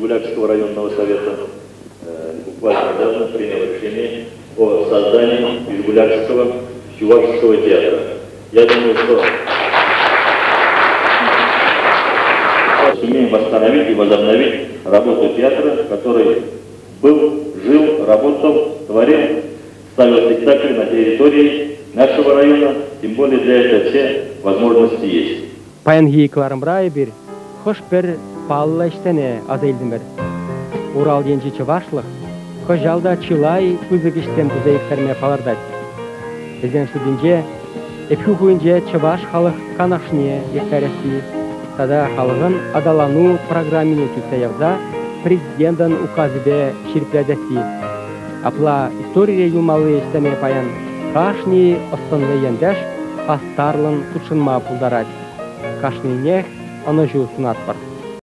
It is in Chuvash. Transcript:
Бижбулякского районного совета буквально недавно принял решение о создании Бижбулякского чувашского театра. Я думаю, что сумеем восстановить и возобновить работу театра, который был, жил, работал, творил, ставил спектакли на территории нашего района, тем более для этого все возможности есть. Паянхи кӑларӑмра эпир хӑш-пӗр паллӑ ӗҫсене аса илтӗмӗр. Урал енчи чӑвашлӑх кӑҫал та чылай пысӑк ӗҫсем туса ирттерме палӑртать. Вӗсен шутӗнче Ӗпхӳ хулинче Чӑваш халӑх канашне ирттересси тата халӑхӑн аталану программине сӳтсе явса президентӑн указӗпе ҫирӗплетесси. Апла историре юлмалли ӗҫсене паян кашни ӑс-тӑнлӑ ентеш хастарлӑн хутшӑнма пултарать. Кашнинех ӑнӑҫу сунатпӑр.